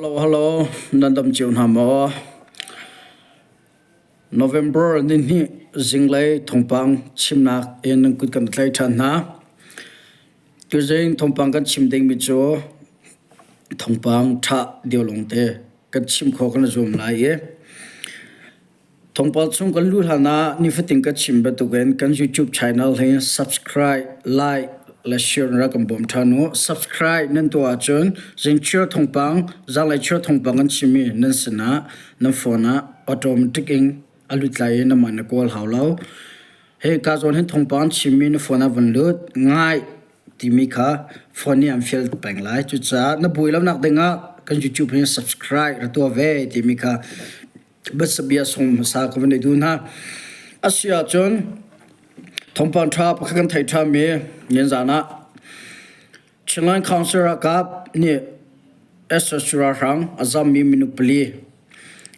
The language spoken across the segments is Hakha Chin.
Hello, hello, nan dam cio hna maw? November nihnih zinglei thawngpang chimnak in nan kut kan tlaih ṭhan hna. Tuzing thawngpang kan chim dingmi cu thawngpang ṭha deuh lawngte kan chim khawh kan i zuam lai i Thawngpang chung kan luh hlan ah nifatin ka chim bantukin kan YouTube channel hi subscribe, like le share in rak kan bawm ṭhan u. Subscribe nan tuah ahcun zingchiar thawngpang, zanlei chiar thawngpang kan chimmi nan sinah nan phone ah automatic in a lut lai i namah na kawl hau lo. Hi ka zawn hin thawngpang chimmi na phone ah van lut, ngai timi kha phone nih an fial peng lai. Cucaah na buai lonak dingah kan YouTube hi subscribe ra tuah ve timi kha biasabia sung hmasa ka van i duh hna. A si ahcun thawngpang ṭha pakhat kan theih ṭhanmi nizan ah Chinland Council ralkap nih SSC ralhrang a zammi minung pali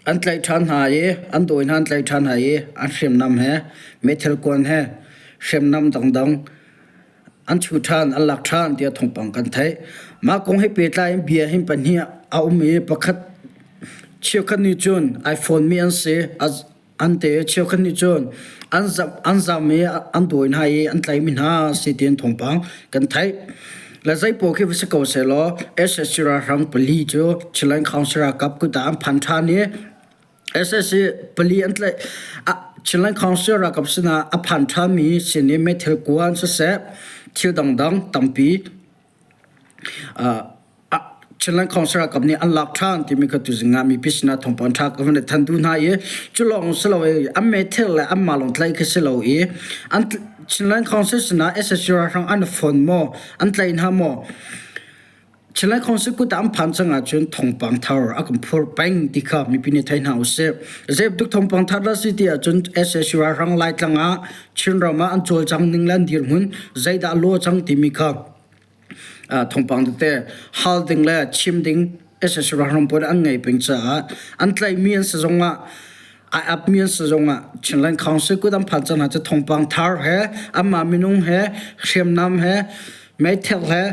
an tlaih ṭhan hna i an dawi hna an tlaih ṭhan hna i an hriamnam he meithal kuan he hriamnam dangdang an chu ṭhan, an lak ṭhan tiah thawngpang kan theih. Mah kong he pehtlai in bia hin pahnih a um i pakhat cheukhat nih cun iPhone mi an si an te cheukhat nih cun an zam an zam i an dawi hna i an tlaimi hna si tiin thawngpang kan theih. Le zeipaoh khi va si ko sehlaw SSC ralhrang pali cu Chinland Council ralkap kut ah an phan ṭhan i SSC pali an tlaih. Chinland Council ralkap sinah a phan ṭhanmi sin i meithal kuan siseh thil dangdang tampi Chinland Council ralkap nih an lak ṭhan timi kha tuzing ah mipi sinah thawngpang ṭha ka van i thanh duh hna i cu lawng si lo i an meithal le anmah lawng tlaih khi si lo i an Chinland Council sinah SSC ralhrang an i fon maw an tlaih hna maw Chinland Council kut ah an phan cang ahcun thawngpang thar a kan phur peng ti kha mipi nih thei hna usih. Zeibantuk thawngpang thar dah si ti ahcun SAC ralhrang Laitlang ah Chinram ah an cawlcang ning le an dirhmun zeidah a law cang timi kha thawngpang tete hal ding le chim ding SAC ralhrang pawl an ngei peng caah an tlaihmi an si zong ah ai apmi an si zong ah Chinland Council kut an phan cang hna cu thawngpang thar he anmah minung he hriamnam he meithal he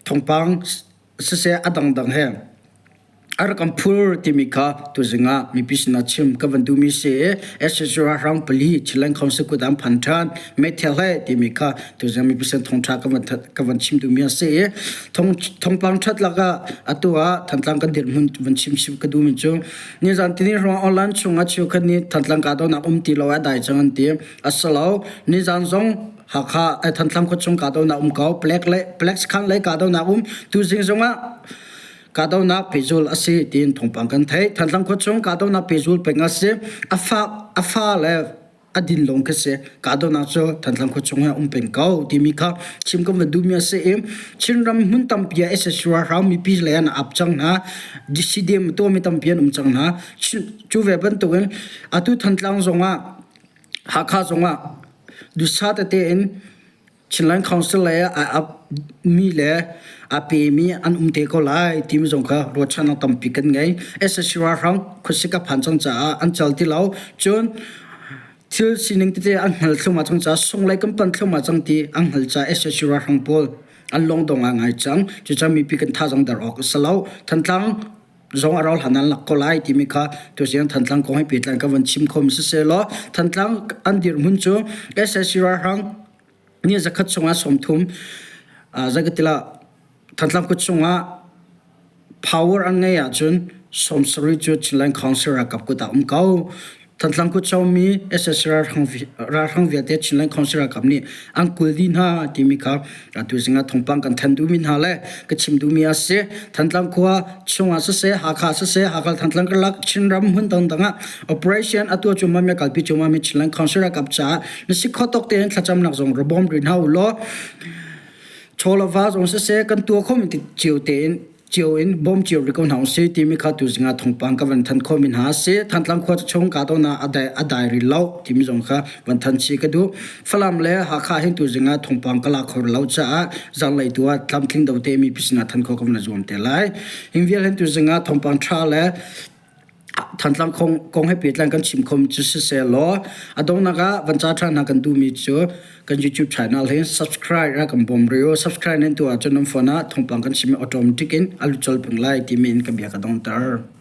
Thawngpang siseh a dangdang he a rak kan phur timi kha tuzing ah mipi sinah chim ka van duhmi si i SSG ralhrang pali Chinland Council kut an phan ṭhan meithal he timi kha tuzing mipi sin thawngṭha ka van ka van chim duhmi a si i thawngpang ṭhat lakah atu ah Thantlang kan dirhmun van chim chim ka duhmi cu nizan tini hrawng online chungah cheukhat nih Thantlang kahdohnak um ti lo ah dai cang an ti a si lo nizan zong Hakha Thantlang khuachung kahdohnak um ko Black le Black sakhan lei kahdohnak um tuzing zongah kahdohnak pehzul a si tiin thawngpang kan theih Thantlang khuachung kahdohnak pehzul peng a si a fa a fa le a din lawng khi si kahdohnak cu Thantlang khuachung he um peng ko timi kha chim kan van duhmi a si i Chinram hmun tampi ah SSU ralhrang mipi lei an ap cang hna CDM tuahmi tampi an um cang hna cu ve bantukin atu Thantlang zongah Hakha zongah duhsah tete in Chinland Council le a apmi le a pemi an um te ko lai timi zong kha ruahchannak tampi kan ngei. SSC ralhrang khuasik a phan cang caah an cal ti lo. Cun thil sining tete an hngal thluahmah cang caah sunglei kan pan thluahmah cang ti an hngal caah SSC ralhrang pawl an lungdong ah ngai cang. Cucaah mipi kan thazaang der awk a si lo. Thantlang zong a rau hlan an lak ko lai timi kha tusiang Thantlang kong he pehtlai ka van chim khom siselaw Thantlang an dirhmun cu SSC ralhrang nih zakhat chungah 30 zakatila Thantlang kut chungah power an ngei ahcun 70 cu Chinland Council ralkap kut ah um ko. Thantlang kutcomi SSC ralhrang vialte Chinland Council ralkap nih an kul dih hna timi kha atu zing ah thawngpang kan thanh duhmi hna le ka chim duhmi a si. Thantlang khua chungah siseh, Hakha siseh, Hakha Thantlang karlak Chinram hmun dangdang ah operation a tuah cuahmah mi a kalpi cuahmah mi Chinland Council ralkap caah na si khawh tawk tein thlacamnak zong ra bawm rih hna u law chaw le va zong siseh kan tuah khomi cio tein cio in bawm cio rih ko hna usih timi kha tuzing ah thawngpang ka van thanh khawhmi hna a si. Thantlang khua chung kahdohnak a dai a dai rih lo timi zong kha van thanh chih ka duh. Falam le Hakha hin tuzing ah thawngpang ka lak kho lo caah zanlei tu ah tlamtling do te mi sinah thanh khawh ka van zuam te lai. Hin vial hin tuzing ah thawngpang tha le. Thantlang kong he pehtlai kan chim khom cu siseh law a donghnak ah van ca ṭhan hna kan duhmi cu kan YouTube channel hi subscribe ra kan bawm rih u. Subscribe nan tuah ahcun nan phone ah thawngpang kan chim i automatic in a lut colh peng lai timi in ka bia ka dongter.